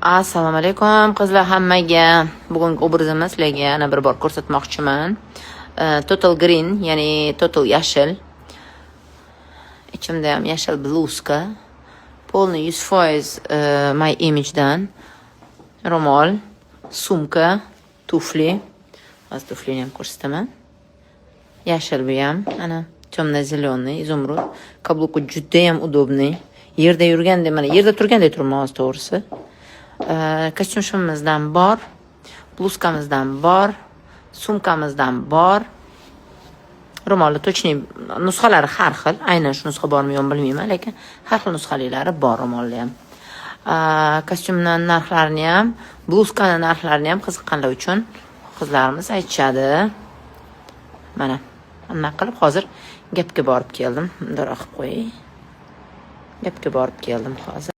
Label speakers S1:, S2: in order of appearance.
S1: Assalomu alaykum, qizlar, hammaga. Bugungi obrazimni sizlarga yana bir bor ko'rsatmoqchiman. Total green, ya'ni total yashil. Ichimda ham yashil bluzka. Полный 100% My Image'dan. Ro'mol, sumka, tufli. Hozir tuflini ham ko'rsataman. Yashil bu ham, ana, темно-зеленый, изумруд. Каблук i judayam удобный. Yerda yurgandek, mana yerda turgandek turibman hozir, to'g'risi. Kostyum shimimizdan bor, bluzkamizdan bor, sumkamizdan bor. Ro'molni точный nusxalari har xil, aynan shu nusxa bormi, yo'qmi, bilmayman, lekin har xil nusxalilari bor ro'molli ham. Kostyumni narxlarini ham, bluzkani narxlarini ham qiziqqanlar uchun qizlarimiz aytishadi. Mana, anaqa qilib hozir gapga borib keldim. Bundoq qilib qo'yay. Gapga borib keldim hozir.